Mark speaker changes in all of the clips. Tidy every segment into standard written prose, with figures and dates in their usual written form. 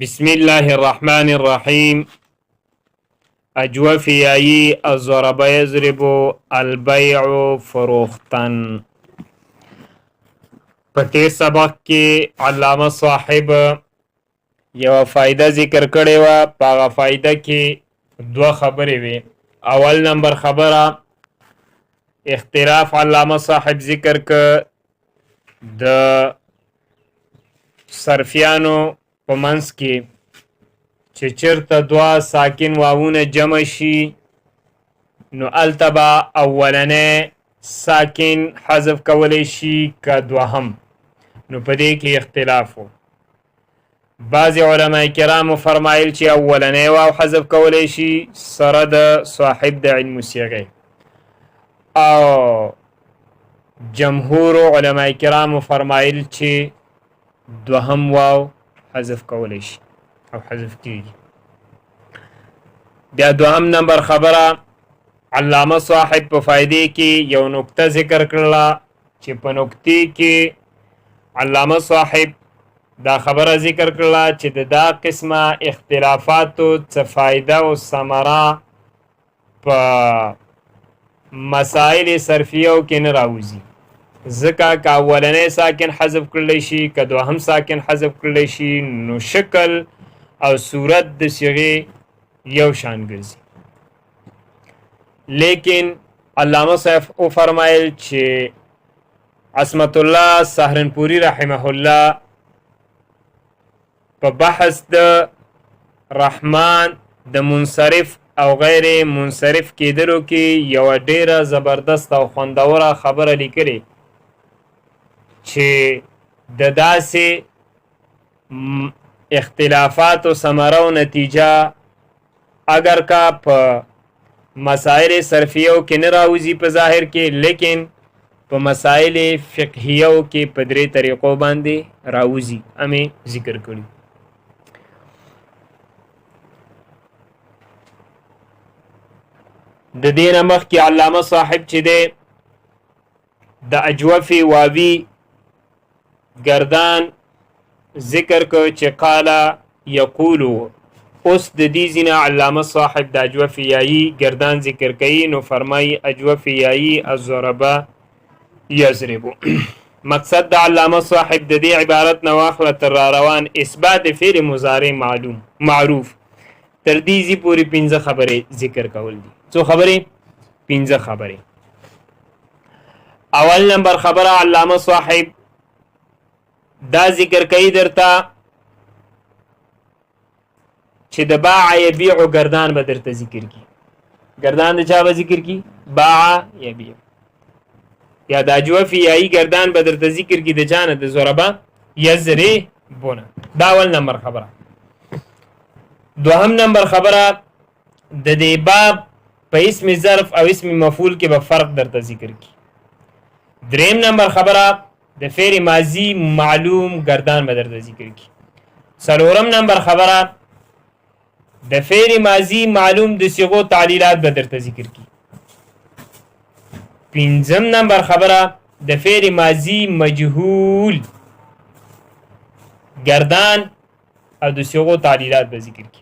Speaker 1: بسم الله الرحمن الرحیم. اجوف یایی الضرب یضرب البیع فروختن. په تیر سبق کې علامه صاحب یوه فایده ذکر کړې وه. په هغه فایده کې دوه خبرې وې. اول نمبر خبره اختلاف علامه صاحب ذکر ک د صرفیانو په منځ کې چې چرته دوا ساکن واونه جمع شي، نو هلته به اولنی ساکن حذف کولی شي که دوهم. نو په دې کې اختلاف و. بعضې علما کرامو فرمایل چې اولنی واو حذف کولی شي سره د صاحب د علم صیغې، او جمهور علما کرامو فرمایل چې دوهم واو حذف کولی شي او حذف کیږي. بیا دوهم نمبر خبره علامه صاحب په فائدې کې یو نکته ذکر کړله چې په نکتې کې علامه صاحب دا خبره ذکر کړله چې د دا قسمه اختلافاتو څه فایده او ثمره په مسائل صرفیو کې نه راوځي، ځکه که اولنی ساکن حذف کړلی شي که دوهم ساکن حذف کړلی شي، نو شکل او صورت د صیغې یو شان ګرځي. لیکن علامه صاحب او فرمایل چې عصمت الله سهرنپوری رحمه الله په بحث د رحمان د منصرف او غیر منصرف کېدلو کې یو ډیره زبردست او خوندوره خبره لیکلې چې د داسې اختلافات او ثمره او نتیجه اگر کا په مسائل صرفیو کې نه راوځي په ظاهر کې، لیکن په مسائل فقهیو کې په درې طریقو باندې راوځي، امې ذکر کړي. د دې نه مخکې علامه صاحب چې دی د اجوف واوی گردان ذکر کو چې قال یقولو. اوس د دې ځینه علامه صاحب د اجوف یایی گردان ذکر کوي، نو فرمایي اجوف یایی الضربه یضرب. مقصد د علامه صاحب د دې عبارت نه واخله تر را روان اثبات فعل مضارع معلوم معروف تر دې ځي پورې پنځه خبرې ذکر کول دي. څو خبرې؟ پنځه خبرې. اول نمبر خبره علامه صاحب دا ذکر کوي درته چې د باع یبیع گردان به درته ذکر کی. گردان د چا به ذکر کی؟ باع یبیع یا د اجوف یایی گردان به درته ذکر کی د چانه؟ د ضربه یزری بونه. دا اول نمبر خبره. دوهم نمبر خبره د دې باب په اسم ظرف او اسم مفعول کې به فرق درته ذکر کی. دریم نمبر خبره د فعل ماضی معلوم گردان به درته ذکر کی. څلورم نمبر خبره د فعل ماضی معلوم د صيغو تعلیلات به درته ذکر کی. پنځم نمبر خبره د فعل ماضی مجهول گردان او د صيغو تعلیلات به ذکر کی.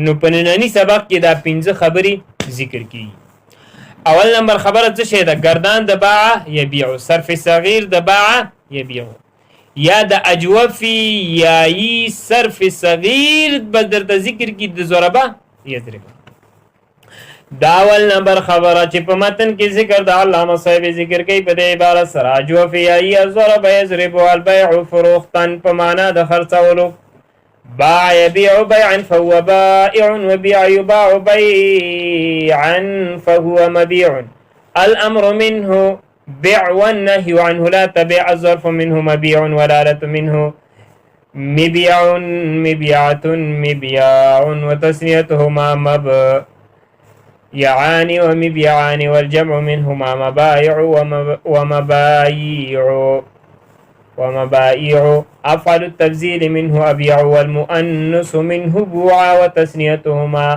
Speaker 1: نو په نننی سبق کې دا پنځه خبرې ذکر کیږي. اول نمبر خبره څه شی ده؟ گردان د باع یبیع، صرف صغیر د باع یبیع یا د اجوفی یایی صرف صغیر به درته ذکر کی د ضربه یضرب. دا اول نمبر خبره چې په متن کې ذکر د علامه صاحب ذکر کوي په دې عبارت سره اجوف یایی ضرب یضرب البیع فروختن په معنا د خرڅولو. باع يبيع بيعا فهو بائع، وبيع يباع بيعا فهو مبيع. الأمر منه بيع والنهي عنه لا تبيع. الظرف منه مبيع والآلة منه مبيع مبيعة مبياع، وتثنيتهما مبيعان ومبيعان، والجمع منهما مبايع ومبايع ومبائع. أفعل التبذيل منه أبيع، والمؤنث منه بوعا، وتثنيتهما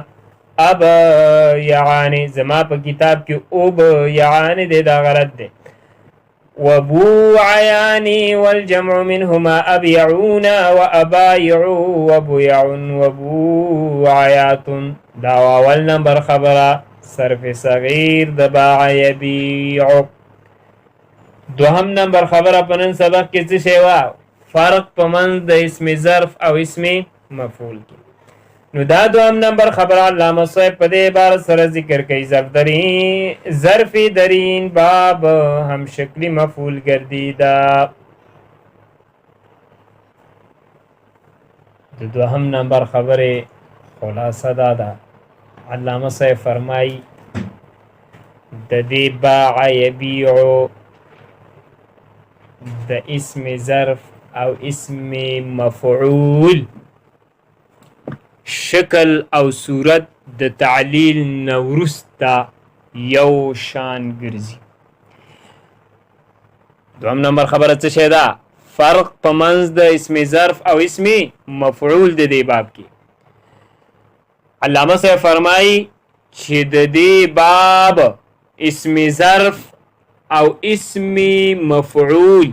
Speaker 1: أبيعان. زما په کتاب کې أبيعان دی، دا غلط دی. وبوعيان والجمع منهما أبيعون وأبايع وبيع وبوعيات. دا اول نمبر خبره، صرف صغیر د باع یبیع. دوهم نمبر خبره په نن سبق کې څه شی وه؟ فرق په منځ د اسم ظرف او اسم مفعول کې. نو دا دوهم نمبر خبره علامه صاحب په دې عبارت سره ذکر کوي، ظرف درین، ظرف درین باب هم شکلی مفعول ګرځي. دا د دوهم نمبر خبره خلاصه دا ده، علامه صاحب فرمایي د دې باع یبیع د اسم ظرف او اسم مفعول شکل او صورت د تعلیل نه وروسته یو شان ګرځي. دوهم نمبر خبره څه شی ده؟ فرق په منځ د اسم ظرف او اسم مفعول د دې باب کې. علامه صاحب فرمایي چې د دې باب اسم ظرف او اسم مفعول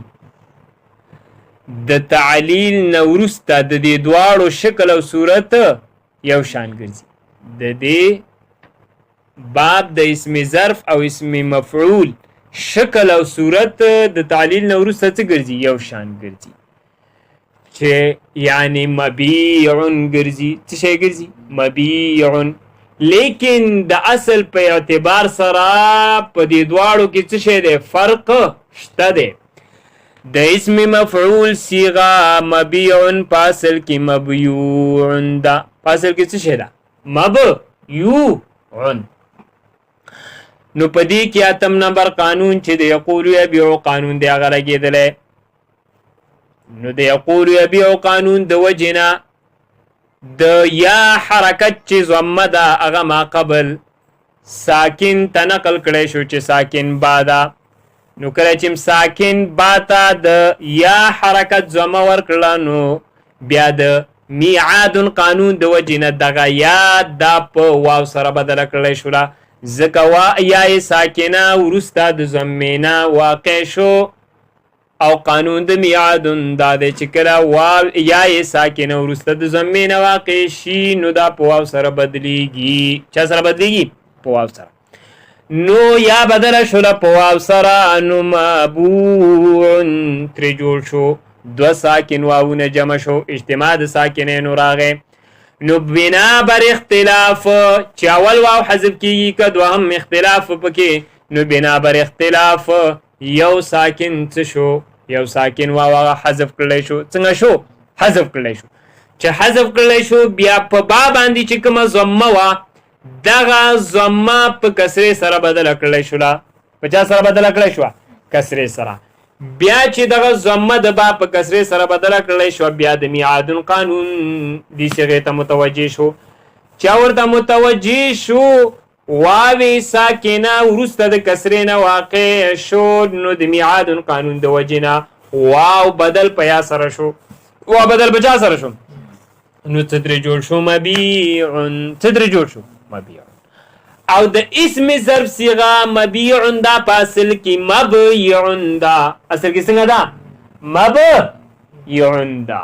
Speaker 1: د تعلیل نه وروسته د دې دواړو شکل او صورت یو شان ګرځي. د دې باب د اسم ظرف او اسم مفعول شکل او صورت د تعلیل نه وروسته څه ګرځي؟ یو شان ګرځي، چې یعنی مبیع ګرځي. څه شی ګرځي؟ مبیع. لیکن د اصل په اعتبار سره په دې دواړو کې څه شی دی؟ فرق شته دی. د اسم مفعول صیغه مبیع په اصل کې مبیوع ده. په اصل کې څه شی ده؟ مبیوع. نو په دې کې اتم نمبر قانون چې د یقول یبیع قانون دی، هغه لګېدلی. نو د یقول یبیع قانون د وجې نه د یا حرکت چې ضمه ده، هغه ما قبل ساکن ته نقل کړی شو چې ساکن با ده. نو کله چې ساکن با ته د یا حرکت ضمه ورکړه، نو بیا د میعاد قانون د وجې نه دغه یا دا په واو سره بدله کړی شوله، ځکه وا یا ساکنه وروسته د ضمې نه واقع شو، او قانون د میعاد دا دی چې کله واو یا ساکنه وروسته د ضمې نه واقع شي، نو دا په واو سره بدلیږي. چا سره بدلیږي؟ په واو سره. نو یا بدله شوله په واو سره، نو مبوع ترې جوړ شو. دوه ساکن واونه جمع شو، اجتماع د ساکنینو راغی. نو بنا بر اختلاف چې اول واو حذف کیږي که دوهم، اختلاف پکې. نو بنا بر اختلاف یو ساکن څه شو؟ یو ساکن واو هغه حذف کړلی شو. څنګه شو؟ حذف کړلی شو. چې حذف کړلی شو، بیا په با باندې چې کومه ضمه وه، دغه ضمه په کسرې سره بدله کړلی شوله. په چا سره بدله کړلی شوه؟ کسرې سره. بیا چې دغه ضمه د با په کسرې سره بدله کړلی شوه، بیا د میعاد قانون دې صیغې ته متوجه شو. چې ورته متوجه شو، واوی ساکنه وروسته د کسرې نه واقع شو، نو د میعاد قانون د وجې نه واو بدل په یا سره شو. واو بدل په چا سره شو؟ نو څه ترې جوړ شو؟ مبیع. څه ترې جوړ شو؟ مبیع. او د اسم ظرف صیغه مبیع دا په اصل کې مبیع ده. اصل کې څنګه ده؟ مبیع ده.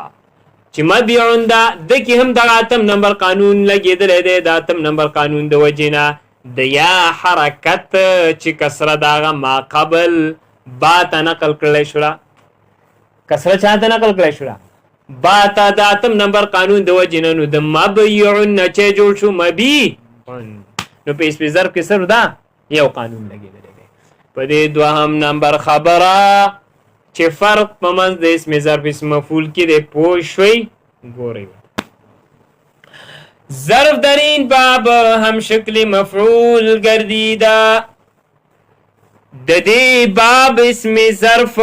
Speaker 1: چې مبیع ده، د کې هم دغه اتم نمبر قانون لګېدلی دی. د اتم نمبر قانون د وجې نه د یا حرکت چې کسره دغه ما قبل با ته نقل کړلی شوله. کسره چا ته نقل کړی شوله؟ با ته. د اتم نمبر قانون د وجې نه نو د مبیع نه چې جوړ شو مبیع. نو په اسم ظرف کې صرف دا یو قانون لګېدلی دی. په دې دوهم نمبر خبره چې فرق په منځ د اسم ظرف اسم مفعول کې دی پوه شوئ؟ ګورئ، ظرف در این باب هم شکل مفعول گردیده. د دې باب اسم ظرف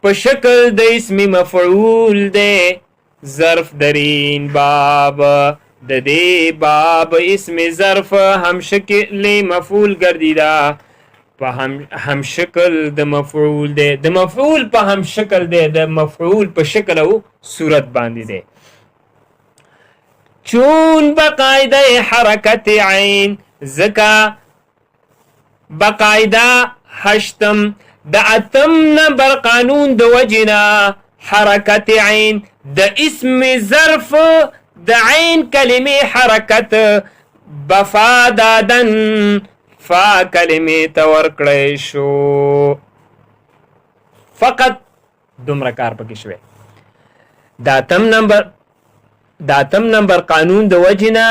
Speaker 1: په شکل د اسم مفعول دی. ظرف در این باب، د دې باب اسم ظرف هم شکل مفعول گردیده، په هم شکل د مفعول دی، د مفعول په هم شکل دی، د مفعول په شکل او صورت باندې دی. چون بقاعده حرکت عین، ځکه بقاعده هشتم د اتم نمبر قانون د وجنا حرکت عین د اسم ظرف د عین کلمې حرکت بفا دادن فا کلمې ته ورکړی شو. فقط دومره کار پکې شوی. د اتم نمبر قانون د وجنه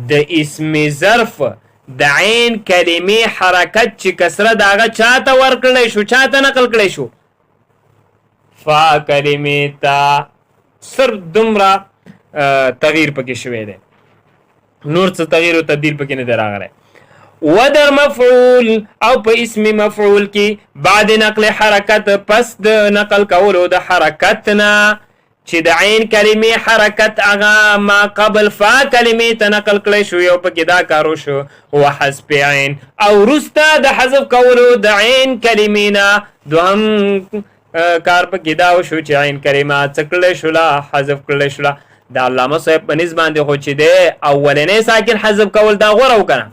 Speaker 1: د اسم ظرف د عین کلمې حرکت چې کسره داغه چاته ورکړی شو، چاته نقل کړی شو؟ فا کلمې ته. صرف دومره تغییر پکې شوی دی، نور څه تغییر او تبدیل پکې نه دی راغلی. ودر مفعول او په اسم مفعول کې بعد نقل حرکت، پس د نقل کولو د حرکت نه چې د عین کلمې حرکت هغه ما قبل فا کلمې ته نقل کړی شو، یو پکې دا کار وشو. وحذف عین او وروسته د حذف کولو د عین کلمې نه دوهم کار پکې دا وشو چې عین کلمه څه کړلی شوله؟ حذف کړلی شوله. د علامه صاحب په نسبت باندې خو چې دی اولنی ساکن حذف کول دا غوره وکنه،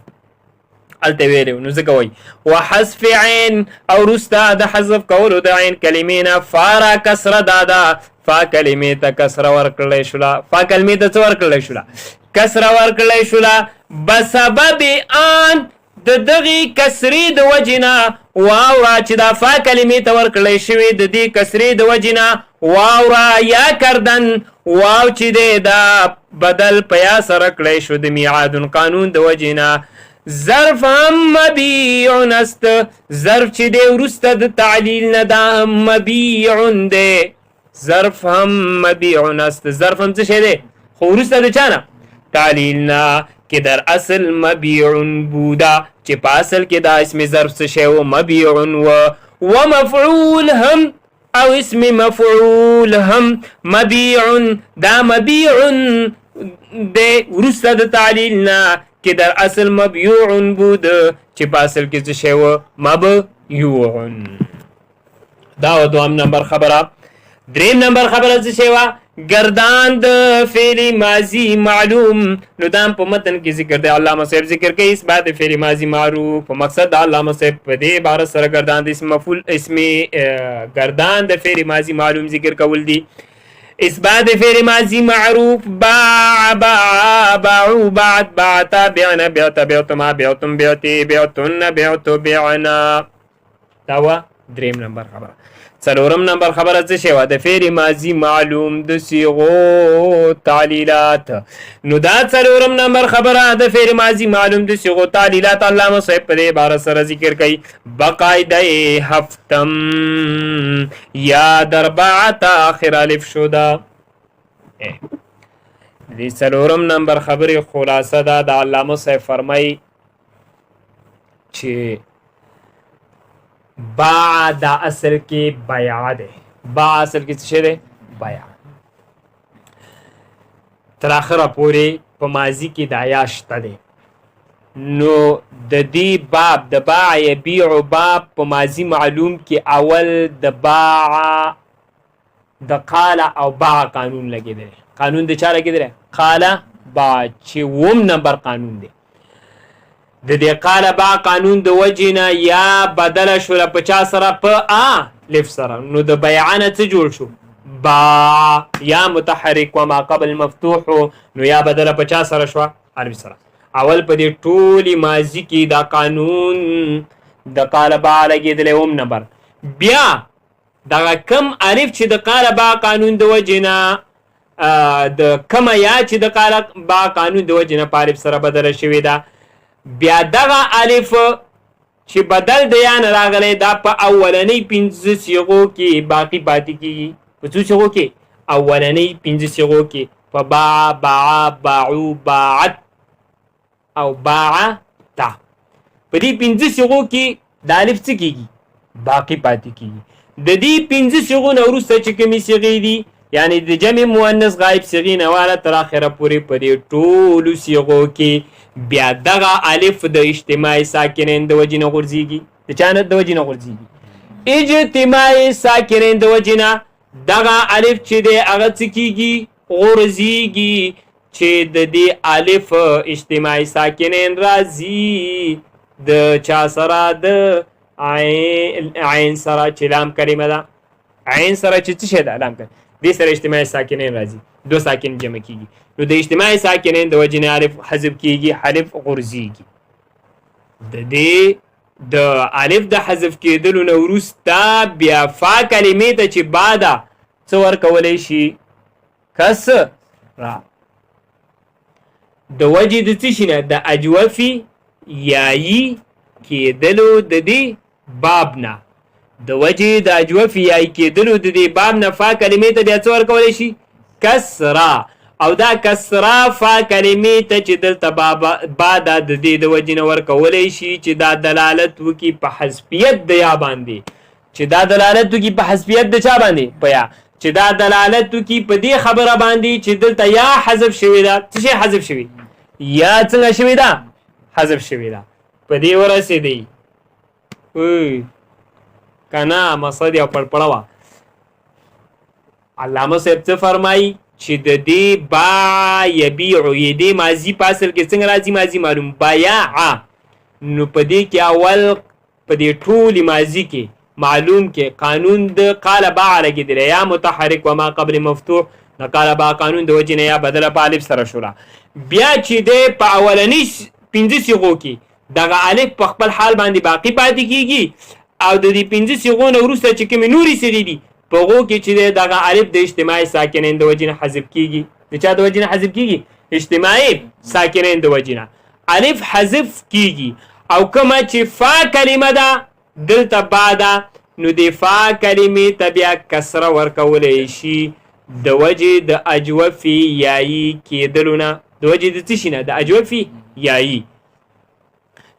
Speaker 1: هلته ویلی، نو ځکه وایي وحذف عین او وروسته د حذف کولو د عین کلمې نه فارا کسره دادا، فا کلمې ته کسره ورکړلی شوله. فا کلمې ته څه ورکړلی شوله؟ کسره ورکړلی شوله. بسبب آن د دغې کسرې د وجې نه واورا چې دا فا کلمې ته ورکړلی شوې، د دې کسرې د وجې نه واورا یا کردن، واو چې دی دا بدل په یا سره کړی شو د میعاد قانون د وجې نه. ظرف هم مبیع است، ظرف چې دی وروسته د تعلیل نه دا هم مبیع دی. ظرف هم مبیع است، ظرف هم څه شی دی؟ خو وروسته د چا نه؟ تعلیل نه، کې در اصل مبیع بوده، چې په اصل کې دا اسم ظرف څه شی و؟ مبیع و. ومفعول هم او اسم مفعول هم مبیع، دا مبیع د وروسته د تعلیل نه کې در اصل مبیوع بود، چې په اصل کې څه شی و؟ مبیوع. دا و دوهم نمبر خبره. دریم نمبر خبره څه شی وه؟ گردان د فعل ماضی معلوم. نو دا په متن کې ذکر دی، علامه صاحب ذکر کوي اثبات فعل ماضی معروف. په مقصد د علامه صاحب په دې عبارت سره گردان د اسم مفعول اسم گردان د فعل ماضی معلوم ذکر کول دي. اثبات فعل ماضی معروف باع باع باعوا باعت باعتا بعنا بعت بعتما بعتم بعتی بعتن بعت بعنا. دا وه دریم نمبر خبره. څلورم نمبر خبره څه شی وه؟ د فعل ماضی معلوم د صیغو تعلیلات. نو دا څلورم نمبر خبره د فعل ماضی معلوم د صیغو تعلیلات علامه صاحب په دې عبارت سره ذکر کوي: بقاعده هفتم یا در بعت آخر الف شده. دې څلورم نمبر خبرې خلاصه ده، د علامه صاحب فرمایي چې با دا اصل کې بیع ده. با اصل کې څه شی ده؟ بیع. تر اخره پورې په ماضي کې دا یا شته ده. نو د دې باب د باع یبیع باب په ماضي معلوم کې اول د باع د قال او باع قانون لګیدلی. قانون د چا لګیدلی؟ قال باع، چې وم نمبر قانون دی. د دې قال با قانون د وجې نه یا بدل شوله په چا سره؟ په ا لف سره. نو د بیعانه څه جوړ شو؟ با. یا متحرک و ما قبل مفتوح، نو یا بدل په چا سره شوه؟ الف سره. اول په دې ټولي ماضي کې دا قانون د قال با لګېدلی، اوم نمبر. بیا دغه کم الف چې د قال با قانون د وجې نه، د کمه یا چې د قال با قانون د وجې نه په الف سره بدله شوې ده، بیا دغه الف چې بدل د یا نه راغلی دا په اولنۍ پنځه صیغو کې باقی پاتې کیږي. په څو صیغو کې؟ اولنۍ پنځه صیغو کې، په باع، باع، باعو، باعت او باع تا. په دې پنځه صیغو کې د الف څه کیږي؟ باقی پاتې کیږي. د دې پنځه صیغو نه وروسته چې کومې صیغې دي، یعنی د جمع مؤنث غایب صیغې نه واله تر اخره پورې، په دې ټولو صیغو کې بیا دغه الف د اجتماعي ساکنین د وجې نه غورځېږي. د چا نه د وجې نه غورځېږي؟ اجتماعي ساکنین د وجې نه دغه الف چې دی هغه څه کیږي؟ غورځېږي. چې د دې الف اجتماعي ساکنین راځي د چا سره؟ د عین عین سره چې لام کلمه ده، عین سره چې څه شی ده؟ لام کلمه. دې سره اجتماعي ساکنین راځي، دو ساکن جمع کیږي، نو د اجتماعي ساکنین د وجې نه الف حذف کیږي، الف غورځیږي. د دې د الف د حذف کېدلو نه وروسته بیا فا کلمې ته چې با ده څه ورکولی شي؟ کس را. د وجې د څه شي نه؟ د اجوفي یایي کېدلو د دې باب نه، د وجې د اجوفي یایي کېدلو د دې باب نه فا کلمې ته بیا څه ورکولی شي؟ کسرا. او دا کسرا فا کلمې ته چې دلته با ده د دې د وجې نه ورکولی شي چې دا دلالت وکړي په حذفیت د یا باندې، چې دا دلالت وکړي په حذفیت د چا باندې؟ په یا. چې دا دلالت وکړي په دې خبره باندې چې دلته یا حذف شوې ده. څه شی حذف شوې؟ یا څنګه شوې ده؟ حذف شوې ده. په دې ورسېدی که نه مسله دې او پړپړه وه. علامه صاحب څه فرمایي؟ چې د دې با یبیع یې دې ماضي په اصل کې څنګه راځي؟ ماضي معلوم بیاع. نو په دې کې اول په دې ټولې ماضي کې معلوم کې قانون د قال باع لګېدلی، یا متحرک وما قبل مفتوح، د قال باع قانون د وجې نه یا بدله په الف سره شوله. بیا چې دی په اولني پنځه صیغو کې دغه الف په خپل حال باندې باقي پاتې کیږي، او د دې پنځه صیغو نه وروسته چې کومې نورې صیغې دي په هغو کې چې دی دغه الف د اجتماعي ساکنین د وجې نه حذف کیږي. د چا د وجې نه حذف کیږي؟ اجتماعي ساکنین د وجې نه الف حذف کیږي. او کومه چې فا کلمه ده دلته با ده، نو د فا کلمې ته بیا کسره ورکولی شي د وجې د اجوفي یایي کېدلو نه، د وجې د څه شي نه؟ د اجوفي یایي،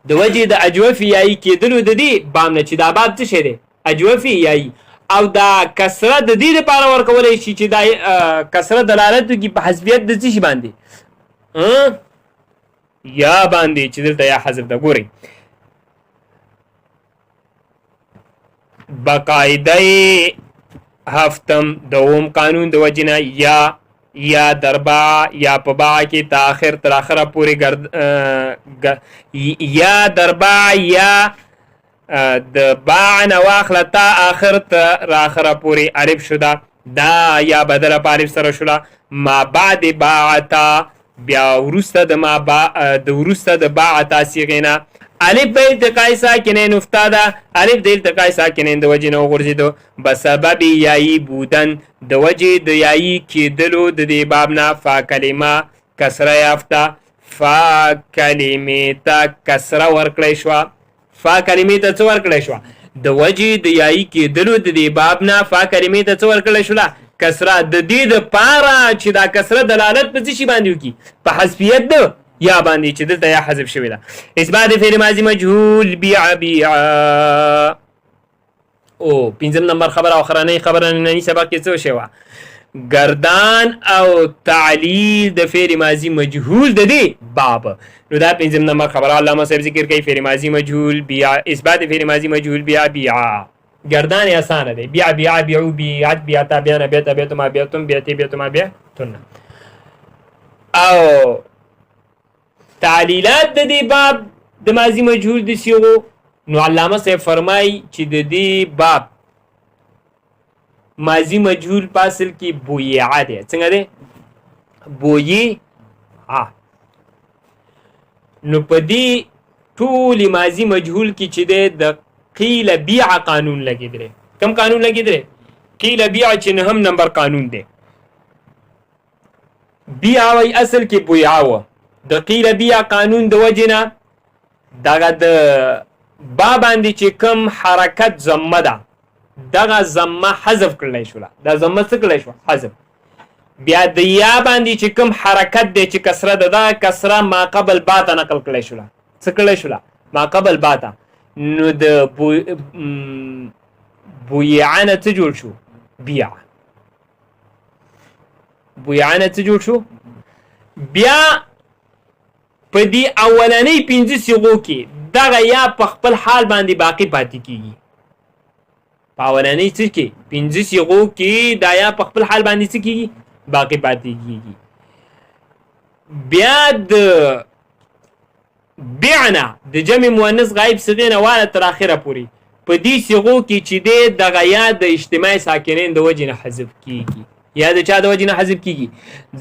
Speaker 1: د وجې د اجوفي یایي کېدلو د دې باب نه چې دا باب څه شی دی؟ اجوفي یایي. او دا کسره د دې لپاره ورکولی شي چې دا کسره دلالت وکړي په حذفیت د څه شي باندې؟ یا باندې، چې دلته یا حذف ده. ګورئ باقاعده هفتم دوم قانون د وجې نه یا یا دربا یا په با کې تاخر تر اخره پورې ګرد یا دربا یا د باع نه واخله تا آخر تر اخره پورې الف شو ده، دا یا بدله په الف سره شوله. ما بعد باعتا بیا وروسته د ما با د وروسته د باعتا صیغې نه الف به التقاء ساکنین افتاده، الف د التقاء ساکنین د وجې نه وغورځېدو، بسبب یایي بودن د وجې د یایي کېدلو د دې باب نه فا کلمه کسره یافته، فا کلمې ته کسره ورکړی شوه. فا کلمې ته څه ورکړی شوه؟ د وجې د یایي کېدلو د دې باب نه فا کلمې ته څه ورکړی شوله؟ کسره. د دې د پاره چې دا کسره دلالت په څه شي باندې وکړي؟ په حذفیت د یا باندې چې دلته یا حذف شوې ده. اثبات فعل ماضي مجهول بیع بیع. او پنځم نمبر خبره او اخرنۍ خبره ننني سبق کې څه شوه؟ گردان او تعلیل د فعل ماضي مجهول د دې باب. نو دا پنځم نمبر خبره علامه صاحب ذکر کوي، فعل ماضي مجهول بیا اثبات فعل ماضي مجهول بیا بیا. گردان یې اسانه دی، بیا بیا بیعو بیعت بیعتا بیانا بیعتا بیعتما بیعتم بیعتی بیعتما بیعتن. او تعلیلات د دې باب د ماضي مجهول د صیغو، نو علامه صاحب فرمایي چې د دې باب ماضي مجهول په اصل کې بویعه دی. څنګه دی؟ بویعه. نو په دې ټولې ماضي مجهول کې چې دی د قیل بیع قانون لګېدلی. کوم قانون لګېدلی؟ قیل بیع چې نهم نمبر قانون دی. بیع وایي اصل کې بویعه وه، د قیل بیع قانون د وجې نه دغه د با باندې چې کوم حرکت ضمه ده دغه ضمه حذف کړلی شوله. دا ضمه څه کړلی شوه؟ حذف. بیا د یا باندې چې کوم حرکت دی چې کسره ده دغه کسره ما قبل با ته نقل کړلی شوله. څه کړلی شوله؟ ما قبل با ته. نو د بویعه نه څه جوړ شو؟ بیع. بویعه نه څه جوړ شو؟ بیا په دې اولنۍ پنځه صیغو کې دغه یا په خپل حال باندې باقي پاتې کیږي. په اولنۍ څه کې پنځه صیغو کې دا یا په خپل حال باندې څه کیږي؟ باقي پاتې کیږي. بیا د بیعنا د جمع مؤنث غایب صیغې نه واله تر اخره پورې په دې صيغو کې چې دی دغه یا د اجتماع ساکنین د وجې نه حذف کیږي. یا د چا د وجې نه حذف کیږي؟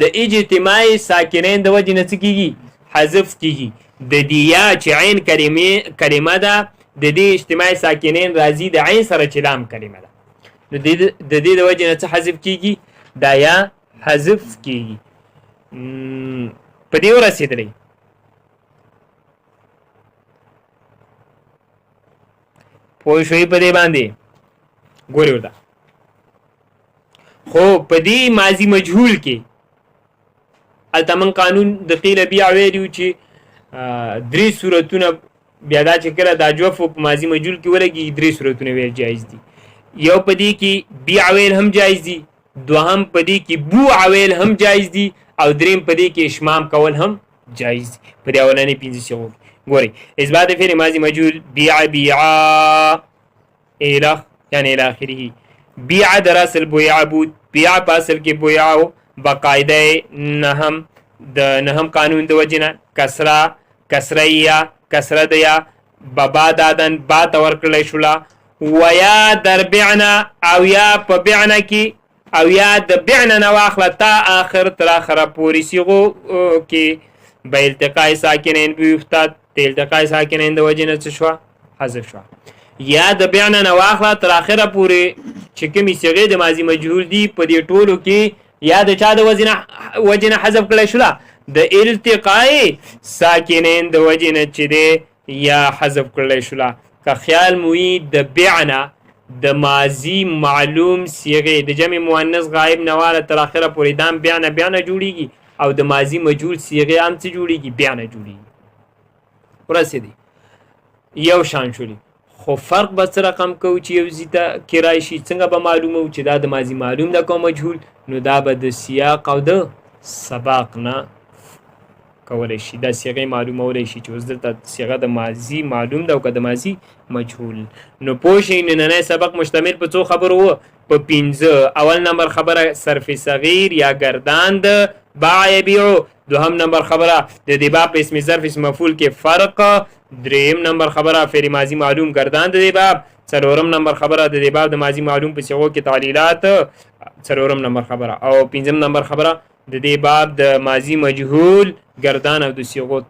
Speaker 1: د اجتماع ساکنین د وجې نه څه کیږي؟ حذف کیږي. د دې یا چې عین کلمه ده، د دې اجتماع ساکنین راځي د عین سره چې لام کلمه ده، نو د دې د وجې نه څه حذف کیږي؟ دا یا حذف کیږي. په دې ورسېدلی. پوه شوي په دې باندې؟ ګوري ورته. خو په دې ماضي مجهول کې هلته من قانون د قیل بیا ویلي چې درې صورتونه، بیا دا چې کله دا جوف په ماضي مجهول کې ولګي درې صورتونه ویل جایز دي. یو په دې کې بیع ویل هم جایز دي، دوهم په دې کې بوع ویل هم جایز دي، او دریم په دې کې اشمام کول هم جایز دي. په دې اولنې پنځه صيغو کې ګورئ اثبات فعل ماضي مجهول بیع بیعا اله یعنی الی اخره. بیع در اصل بیع بود، بیع په اصل کې بیع او باقاعده نهم د نهم قانون د وجې نه کسره کسره یا کسره د یا بابا دادن با ته ورکړلی شوله، ویا در بعنا او یا په بعنا کې او یا د بعنا نه واخله تا آخر تر آخره پورې صیغو کې به التقاء ساکنین بیفتاد، د التقاء ساکنین د وجې نه څه شوه؟ حذف شوه. یا د بعنا نه واخله تر آخره پورې چې کومې صیغې د ماضي مجهول دي په دې ټولو کې یا د چا د وجې نه حذف کړی شوله؟ د التقاء ساکنین د وجې نه چې دی یا حذف کړی شوله. که خیال مو وي د بعنا د ماضي معلوم صیغې د جمع مؤنث غایب نه واله تر آخره پورې دام بعنا بعنا جوړیږي، او د ماضي مجهول صیغې هم څه جوړیږي؟ بعنا جوړیږي. ورسېدی یو شان شولې، خو فرق به څه رقم کوو چې یو ځای ته کې راشي؟ څنګه به معلومو چې دا د ماضي معلوم ده که مجهول؟ نو دا به د سیاق او د سباق نه کولی شي، دا صیغې معلومولی شي چې اوس دلته صیغه د ماضي معلوم ده او که د ماضي مجهول. نو پوه شئ نننی سبق مشتمل په څو خبرو و؟ په پنځه. اول نمبر خبره صرف صغیر یا ګردان د باع یبیعو، دوهم نمبر خبره د دې باب په اسم ظرف اسم مفعول کې فرق، دریم نمبر خبره فعل ماضي معلوم ګردان د دې باب، څلورم نمبر خبره د دې باب د ماضي معلوم په صیغو کې تعلیلات، څلورم نمبر خبره، او پنځم نمبر خبره د دې باب د ماضي مجهول ګردان او د صیغو.